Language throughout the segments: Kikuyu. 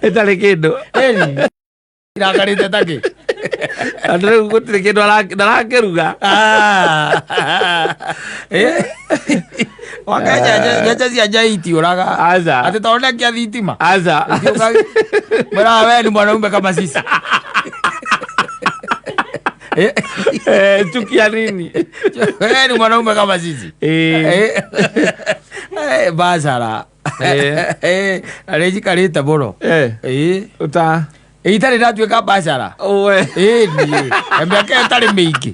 Ĩtarĩ kĩndũ. Ĩni. Irakarĩte takĩ. Andũ rĩu gũtirĩ kĩndũ ndarakĩruga. Ah. Eh. Waka njenje cia nja itiũraga. Aca. Atĩ tondũ nĩ akia thitima. Aca. Mwĩraga we ni mwanaume kama sisi. Eh, Eh, chukia nini? we ni mwanaume kama sisi. Eh. Eh. Eh, Bacara. Eh. Eh, na nĩ njikarĩte mũno. Eh. Eh. Ũta. Itarĩ ndatuĩka bacara. Owe. Ĩĩ niĩ. Na mĩaka ĩyo ĩtarĩ mĩingĩ.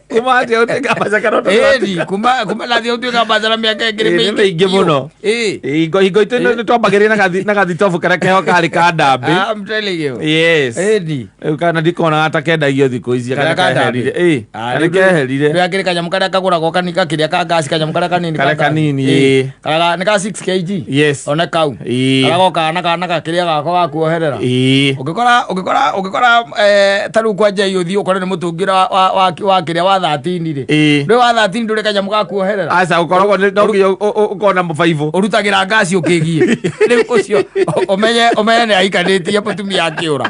Kuma atĩa ũtuĩka bacara kana Ĩni, kuma ndathiĩ gũtuĩka bacara mĩaka ĩngĩ Ĩĩ, nĩ mĩingĩ mũno. Ĩĩ. Hingo hingo itũ nĩ twambagĩrĩria na gathitobu karĩa keho karĩ ka ndambĩ. I'm telling you. Yes. Ĩni. Rĩu kana ndikonaga ta kendagio thikũ ici kana Karĩa ka ndambĩ. keherire. Ĩĩ. Ah, Kana rĩu keherire. Rĩu akĩrĩ kanyamũ karĩa kagũragwo kanika kĩrĩa ka ngasi kanyamũ karĩa kanini. Karĩa ka ngasi. kanini, Ĩĩ. ĩĩ. Karĩa nĩ ka 6 kg. Yes. One kau. Ĩĩ. Karĩa gokaga na kana gakĩrĩa gako ga kuoherera. Ĩĩ. Ũngĩkora ta rĩu kwanja ũthiĩ ũkore nĩ mũtũngi wa kĩrĩa wa 13 rĩ. Ĩĩ. Rĩu wa 13 ndũrĩ kanyamũ ga kuoherera. Aca ũkoragwo no nginya ũkona mũbaibũ. Ũrutagĩra ngasi ũkĩgiĩ. Rĩu ũcio ũmenye nĩ ahikanĩtie mũtumia akĩũra.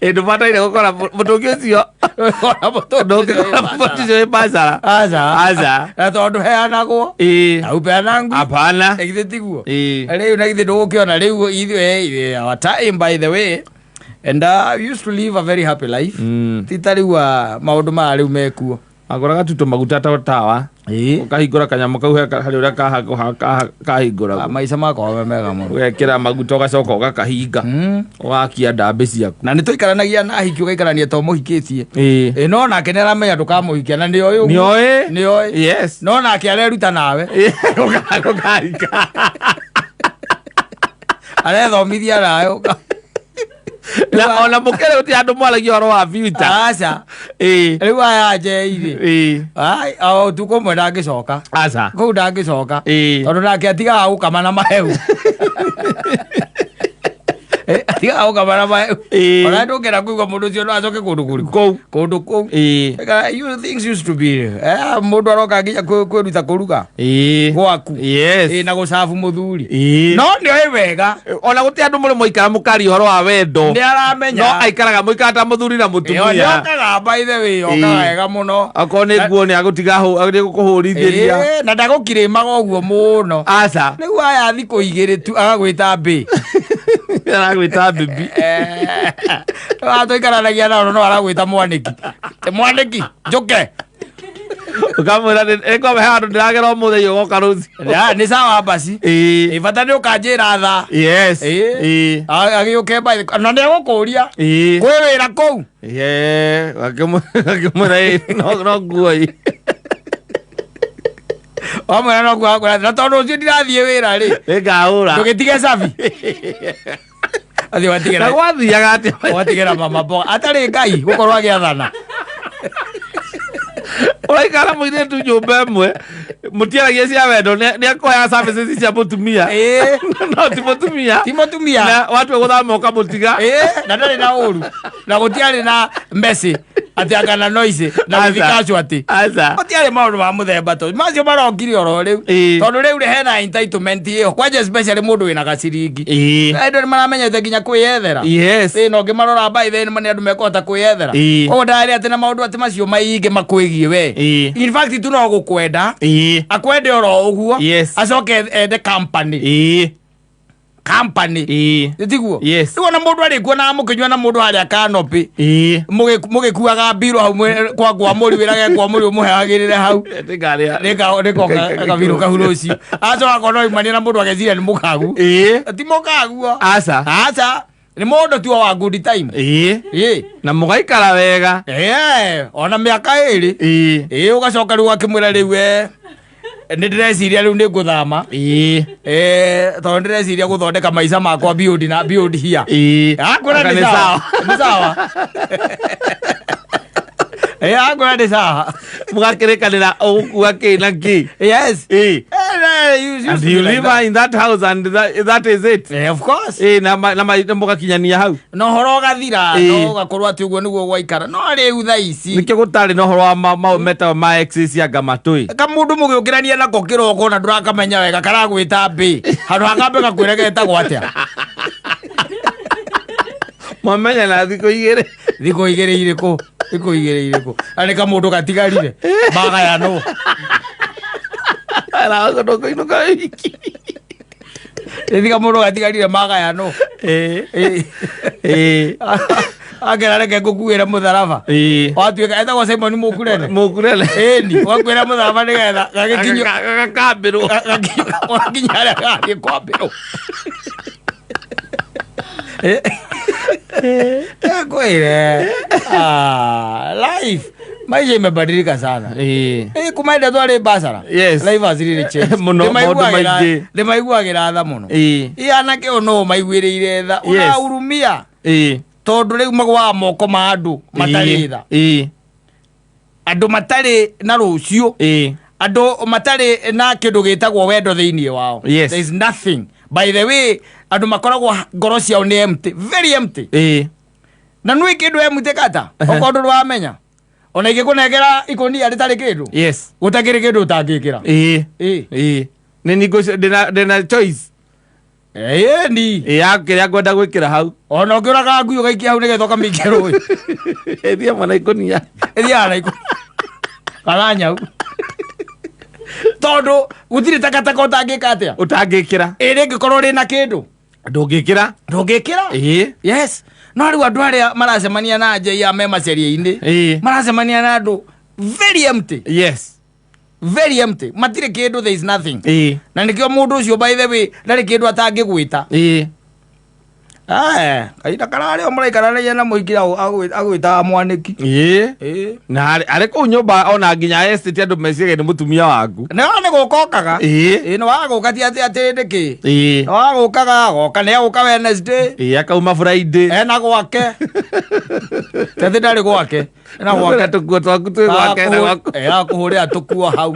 Ĩ ndũbataire gũkora mũtũngi ũcio. Ũkora mũtũngi Ndũngĩkora mũtũngi ũcio wĩ bacara. Aca. Aca. Na tondũ heanagwo. Ĩĩ. Na upeana ngui. Hapana. Na githĩ tiguo? Ĩĩ. Rĩu na githĩ ndũgũkĩona rĩu ithuĩ our time, by the way, and we used to live a very happy life. Ti ta rĩu maũndũ maya rĩu mekuo. Agũraga tu tũmaguta ta tawa. Ĩĩ. Ũkahingũra kanyamũ kau harĩ ũrĩa kahingũragwo. Maica makwa me mega mũno. Ũgekĩra maguta ũgacoka ũgakahinga. Ũgakia ndambĩ ciaku. Na nĩ tũikaranagia na ahiki ũgaikarania to mũhikĩtie. Ĩĩ. Ĩ no nake nĩ aramenya ndũkamũhikia na nĩoĩ ũguo. Nĩoĩ. Nĩoĩ. Yes. No nake areruta nawe. Ũkahinga. Arethomithia nawe. Na ona mũkĩrĩ gũtirĩ andũ mwaragia ũhoro wa future. Aca. Ĩĩ. Rĩu aya njeirĩ. Ĩĩ. Ai, o ũtukũ ũmwe ndangĩcoka. Aca. Kũu ndangĩcoka. Ĩĩ. Tondũ nake atigaga gũkama na maheu. Eh, atigaga gũkama na maheu. Ĩĩ. Ona ndũngĩenda kũigua mũndũ ũcio no acoke kũndũ kũrĩkũ. Kũu. Kũndũ kũu. Ĩĩ. You things used to be. Eh, mũndũ aroka nginya kwĩruta kũruga. Ĩĩ. Gwaku. Yes. Ĩĩ, na gũcabu mũthuri. Ĩĩ. No nĩoĩ wega. Ona gũtirĩ andũ mũrĩ mwaikara mũkaria ũhoro wa wendo. Nĩ aramenya. No aikaraga mũikara ta mũthuri na Ĩyo mũtumia. nĩokaga by the way, okaga Ĩĩ. wega mũno. Akorwo nĩ nguo nĩ agũtiga nĩ gũkũhũrithĩria. Ĩĩ, na ndagũkirĩmaga ũguo mũno. Aca. Rĩu aya thikũ igĩrĩ tu agagwĩta mbĩ. Aragwĩta bibi. Tũikaranagia nao no aragwĩta mwanĩki. Mwanĩki, njũke. Ũkamwĩra nĩngombe he handũ ndĩragera ũmũthĩ ũgoka rũciũ. Ah, nĩ sawa basi. Ĩĩ. Ĩ, bata nĩ ũkanjĩra thaa. Yes. Ĩĩ. Ĩĩ. Agĩũke by na nĩ egũkũria. Ĩĩ. Kwĩ wĩra kũu. Yeah, akĩmwĩra ĩĩ, no nguo ĩ. Wamwĩra no nguo akwĩra na tondũ ũcio ndirathiĩ wĩra rĩ. Nĩngahũra. Ndũgĩtige cabi. Athiĩ watigĩra. Na gwathiaga atĩa? Watigĩra mama mboga. Atarĩ Ngai gũkorwo agĩathana. Ũraikara mũirĩtu nyũmba ĩmwe mũtiaragia cia wendo nĩ akũheaga services cia mũtumia. Ĩĩ. No ti mũtumia. Ti mũtumia. Na watua gũthama ũkamũtiga. Ĩĩ, na ndarĩ na ũru. Na gũtiarĩ na messy atĩ anga na noise na Aca. gũthi casualty. Aca. Gũtiarĩ maũndũ ma mũthemba to macio marokire oro rĩu. Ĩĩ. Tondũ rĩu rĩ hena entitlement ĩyo kwanja especially mũndũ wĩna gaciringi. Ĩĩ. Andũ nĩ maramenyete nginya kwĩyethera. Yes. Ĩĩ, na ũngĩmarora by the way nĩ andũ mekũhota kwĩyethera. Ĩĩ. Koguo ndarĩ atĩ na maũndũ atĩ macio maingĩ makwĩgiĩ we. Ĩĩ. In fact tu no gũkwenda. Ĩĩ. Akwende oro ũguo. Yes. Acoke ende company. Ĩĩ. Company. Ĩĩ. Tiguo? Yes. Rĩu ona mũndũ arĩkuo na mũkĩnyua na mũndũ harĩa canopy. Ĩĩ. Mũgĩkuaga mbirũ hau kwa mũri wĩrage kwa mũri ũmũheagĩrĩre hau. Nĩngarĩa. Nĩkoka kabirũ kau rũciũ. Acoka akona oimania na mũndũ ageciria nĩ mũkagu. Ĩĩ. Ti mũkaguo. Aca. Aca. Nĩ mũndũ tu wa good time. Ĩĩ. Ĩĩ. Na mũgaikara wega. Ĩĩ, ona mĩaka ĩrĩ. Ĩĩ. Ĩĩ, ũgacoka rĩu akĩmwĩra rĩu we nĩ ndĩreciria rĩu nĩ ngũthama. Ĩĩ. Ĩĩ, tondũ ndĩreciria gũthondeka maica makwa beyond na beyond here. Ĩĩ. Akwĩra Aka nĩ sawa. Nĩ sawa. Akwĩra ndĩ sawa. Mũgakĩrĩkanĩra ũgũkua kĩ na kĩ. Yes. Eh. You And you live her in that house and that is it. Of course. Na na mũgakinyania hau. Na ũhoro ũgathira. Ĩĩ. No ũgakorwo atĩ ũguo nĩguo gwaikara, no rĩu thaa ici Nĩkĩo gũtarĩ na ũhoro wa maũ metagwo ma exes anga matũĩ. Kamũndũ mũgĩũkĩrania nako kĩroko na ndũrakamenya wega, karagwĩta mbĩ handũ hakambe gakwĩre getagwo atĩa. Mwamenya na thikũ 2. Thikũ 2 irĩkũ? Thikũ 2 irĩkũ? Na nĩ kamũndũ gatigarire magayanwo. Aragodokoinũka wiki. Ĩthi kamũndũ gatigarire magayanwo. Eh. Eh. Akera reke ngũkuĩre mũtharaba. Eh. Watuĩka etagwo Simon Mũkurene. Mũkurene. Ĩni wakuĩra mũtharaba nĩgetha gagĩkinyio. Gagakambĩrwo. Gakinya harĩa gathiĩ kwambĩrwo. Kwire life, maisha imebadilika sana. Eh. Kuma ĩrĩa twarĩ basara, Yes. life has really changed. Mũno, maũndũ maingĩ. Ndĩmaiguagĩra tha mũno. Eh. Ĩ anake ũyũ no maiguĩrĩire tha. Yes. Ũrahurumia Eh. tondũ rĩu magwaga moko ma andũ matarĩ tha, Eh. andũ matarĩ na rũciũ, Eh. andũ matarĩ na kĩndũ gĩtagwo wendo thĩinĩ wao. Yes. There is nothing, by the way. Andũ makoragwo ngoro ciao nĩ empty, very empty. Eh. Na nĩ kĩndũ empty kata okorwo ndũrĩ wamenya, ona ingĩkũnengera ikũnia rĩtarĩ kĩndũ, Yes. gũtakĩrĩ kĩndũ ũtangĩkĩra. Eh. Ĩ. Eh. Nĩ ningũ ndĩna choice. Ĩni. Ya kĩrĩa ngwenda gwĩkĩra hau. Ona ũngĩũraga ngui ũgaikia hau nĩgetha ũkamĩikia rũĩ. Ĩthiĩ mwana ikũnia. Ĩthiaga na ikũnia kana nyau, tondũ gũtirĩ takataka ũtangĩka atĩa. Ũtangĩkĩra. Ĩ rĩngĩkorwo rĩna kĩndũ. Ndũngĩkĩra. Ndũngĩkĩra. Ĩĩ. Yes, no rĩu andũ arĩa maracemania na njei me maceria-inĩ, Ĩĩ. maracemania na andũ very empty. Yes. Very empty, matirĩ kĩndũ, there is nothing. Ĩĩ. Na nĩkĩo mũndũ ũcio, by the way, ndarĩ kĩndũ atangĩgwĩta. Ĩĩ. Aya, kahinda kararĩ o mũraikaranagia na mũingĩ agwĩtaga mwanĩki. Ĩĩ. Ĩĩ. Na arĩ kũu nyũmba ona nginya estate andũ meciria nĩ mũtumia waku. Nĩ nĩ gũka okaga. Ĩĩ. Ĩĩ, nĩ wagũka, ti atĩ atĩ nĩkĩ. Ĩĩ. Nĩ wagũkaga agoka, nĩ agũka Wednesday. Ĩĩ, akauma Friday. Ena gwake, tethi ndarĩ gwake, ena gwake. Tũkuo twaku twĩ gwake na gwaku. Akũhũrĩra tũkuo hau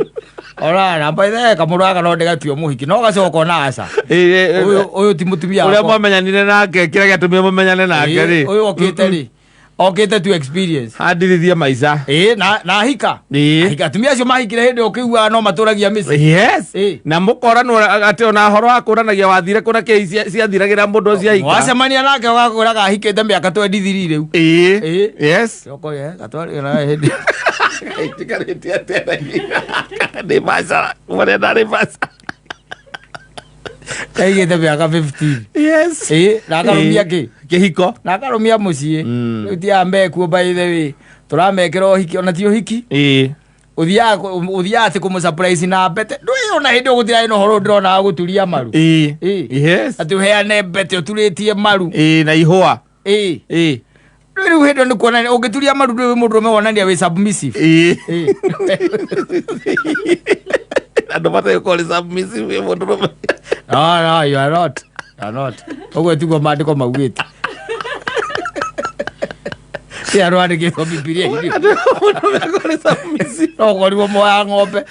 ona namba ithe kamũndũ gaka no ndĩgatue mũhiki no gacoka ona aca. Ĩĩ. Ũyũ ũyũ ti mũtumia Ũrĩa wakwa. mwamenyanire nake, kĩrĩa gĩatũmire mũmenyane nake Ĩĩ, rĩ. ũyũ okĩte rĩ, okĩte tu experience. Handirithie maica. Ĩĩ, na hika. Ĩĩ. Hika, atumia acio mahikire hĩndĩ ĩyo ũkĩiguaga no matũragia mĩciĩ. Yes. Ĩĩ. Na mũkoranwo atĩ ona horo wa kũranagia wathire kũna kĩ ciathiragĩra mũndũ ciahika. Wacemania nake ũgakwĩraga ahikĩte mĩaka 23 rĩu. Ĩĩ. Ĩĩ. Yes. Coka gatwarĩ na hĩndĩ. Itikarĩtie atĩa na ndĩ bacara marĩa ndarĩ bacara. Aigĩte mĩaka 15. Yes. Ĩĩ, na akarũmia kĩ? Kĩhiko. Na akarũmia mũciĩ. Rĩu ti aya mekuo, by the way, tũramekĩra ũhiki ona ti ũhiki. Ĩĩ. Ũthiaga atĩ kũmũ surprise na mbete, ndũĩ ona hĩndĩ ĩyo gũtirarĩ na ũhoro ndĩrona wa gũturia maru. Ĩĩ. Ĩĩ. Yes. Atĩ ũheane mbete ũturĩtie maru. Ĩĩ, na ihũa. Ĩĩ. Ĩĩ. Rĩu hĩndĩ ĩyo nĩ kuonania ũngĩturia maru ndũĩ wĩ mũndũrũme, wonania wĩ submissive. Ĩĩ. Ĩĩ. Andũ matarĩ gũkorwo nĩ submissive wĩ mũndũrũme. No, you are not. You are not. Ũguo tiguo maandĩko maugĩte. Ti andũ andĩkĩtwo Bibilia-inĩ. Andũ mũndũrũme akorwo nĩ submissive. No ũkorirwo moya ng'ombe.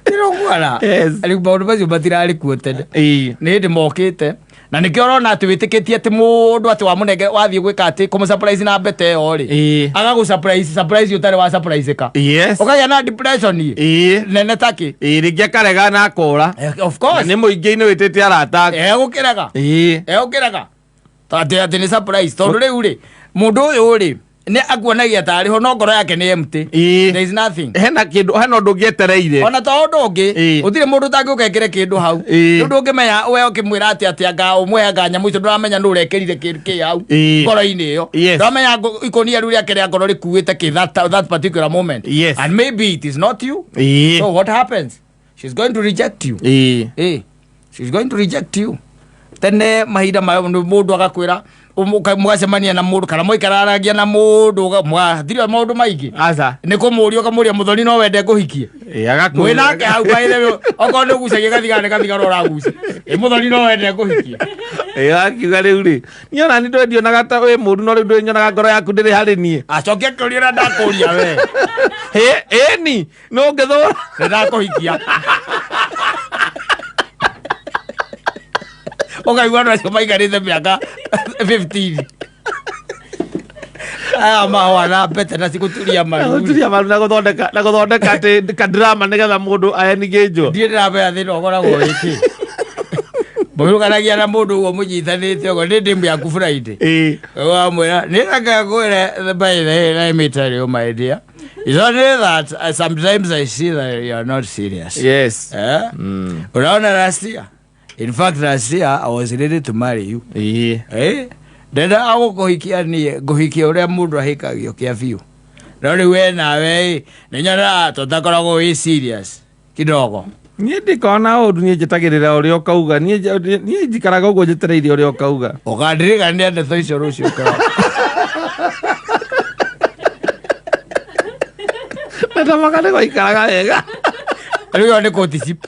Ndĩrokuona. Yes. Rĩu maũndũ macio matirarĩ kuo tene. Ĩĩ. Nĩ hĩndĩ mokĩte na nĩkĩo ũrona atĩ wĩtĩkĩtie atĩ mũndũ atĩ wamũnenge wathiĩ gwĩka atĩ kũmũ surprise na mbete ĩyo rĩ, Ĩĩ. agagũ surprise surprise ũtarĩ wa surprise ka, Yes. ũkagĩa na depression Ĩĩ. nene takĩ. Ĩĩ, rĩngĩ akarega na akora. Of course. Nĩ mũingĩ-inĩ wĩtĩte arata ake. Egũkĩrega. Ĩĩ. Egũkĩrega atĩ nĩ surprise, tondũ rĩu rĩ, mũndũ ũyũ rĩ, nĩ akuonagia tarĩ ho no ngoro yake nĩ empty. Ĩĩ. There is nothing. Hena kĩndũ, hena ũndũ ũngĩetereire. Ona to ũndũ ũngĩ, Ĩĩ. gũtirĩ mũndũ ũtangĩũka ekĩre kĩndũ hau. Ĩĩ. Nĩ ũndũ ũngĩmenya we ũkĩmwĩra atĩ anga ũmwe anga nyamũ icio, ndũramenya nũ ũrekĩrire kĩndũ kĩ hau Ĩĩ. ngoro-inĩ ĩyo. Yes. Ndũramenya ikũnia rĩu rĩake rĩa ngoro rĩkuĩte kĩ that particular moment. Yes. And maybe it is not you. Ĩĩ. So what happens, she's going to reject you. Ĩĩ. She's going to reject you. Tene mahinda mayo mũndũ agakwĩra mũgacemania na mũndũ kana mũikararagia na mũndũ mũgathira maũndũ maingĩ. Aca. Nĩ kũmũria ũkamũria, "Mũthoni, no wende ngũhikie?" Ĩĩ, agakwĩra. Mwĩ nake hau, by the way, okorwo nĩ ũgucagia gathigara, nĩ gathigara ũragucia. "Ĩ mũthoni, no wende ngũhikie?" Ĩyo akiuga rĩu rĩ, niĩ ona nĩ ndũĩ ndionaga ta wĩ mũru, no rĩu ndũĩ nyonaga ngoro yaku ndĩrĩ harĩ niĩ. Acoke akĩũria ũrĩa ndakũria we. Ĩ, ĩni nũ ũngĩthũra? Nĩ ndakũhikia. Ũkaigua andũ acio maikarĩte mĩaka 15 aya mahũa na mbete na cigũturia maru. Gũturia maru na gũthondeka, na gũthondeka atĩ kadrama nĩgetha mũndũ aenigĩnjwo. Ndiĩ ndĩramenya thĩna ũkoragwo wĩkĩ. Mũhũranagia na mũndũ ũguo mũnyitanĩte ũguo nĩ ndĩmu yaku Friday. Ĩĩ. Wamwĩra nĩ reke ngwĩre, by the way, let me tell you, my dear, it's only that sometimes I see that you are not serious. Yes. Eh? Unaona last year, in fact last year I was ready to marry you. Ĩĩ. Eh? Ndenda agũkũhikia niĩ ngũhikia ũrĩa mũndũ ahikagio kĩa biũ, no rĩu we nawe ĩ nĩ nyonaga tũtakoragwo wĩ serious kidogo. Niĩ ndikona ũndũ, niĩ njĩtagĩrĩra ũrĩa ũkauga. Niĩ njikaraga ũguo njetereire ũrĩa ũkauga. Ũkandirikania ndeto icio rũciũ kĩroko. Natamaka nĩ gwaikaraga wega. Rĩu ĩyo nĩ courtship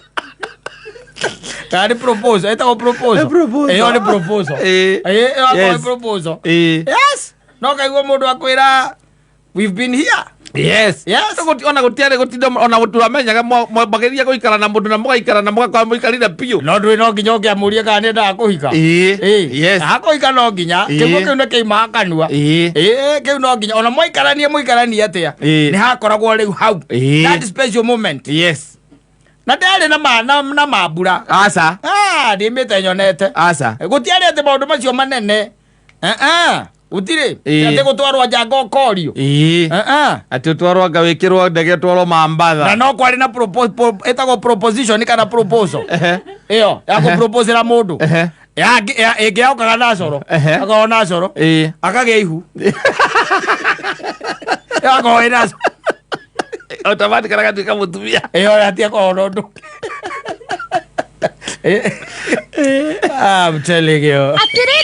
kana nĩ proposal, ĩtagwo proposal. Nĩ proposal. Ĩyo nĩ proposal. Ĩĩ. Ĩĩ, ĩyo akorwo nĩ Yes. proposal. Ĩĩ. Yes, no kaigua mũndũ akwĩra we've been here. Yes. Yes. Ona gũtiarĩ gũtinda ona gũtiwamenyaga mwambagĩrĩria gũikara na mũndũ na mũgaikara na mũgakorwo mũikarire biũ. No ndũĩ no nginya ũngĩamũria kana nĩ endaga kũhika. Ĩĩ. Ĩĩ. Yes. Akũhika no nginya. Ĩĩ. Kĩguo kĩu nĩ kĩimaga kanua. Ĩĩ. Ĩĩ, kĩu no nginya ona mwaikaranie mũikaranie atĩa, Ĩĩ. nĩ hakoragwo rĩu hau Ĩĩ. that special moment. Yes. Na ndarĩ na na mambura. Aca. Ah, ndimĩte nyonete. Aca. Gũtiarĩ atĩ maũndũ macio manene. Eh, eh, gũtirĩ. Ĩĩ. Atĩ gũtwarwo njanga ũkorio. Ĩĩ. Eh, eh. Atĩ ũtwarwo anga wĩkĩrwo ndege ũtwarwo Na Mambatha. no kwarĩ na ĩtagwo proposition kana proposal. Ehe. Ĩyo ya kũproposera mũndũ. Ehe. Ĩngĩ yokaga na coro. Ehe. Akorwo na coro. Ĩĩ. Akagĩa ihu. Akorwo ĩna coro. Automatic agatuĩka mũtumia. Ĩyo yatiakorwo na ũndũ. I'm telling you. Atĩrĩrĩ.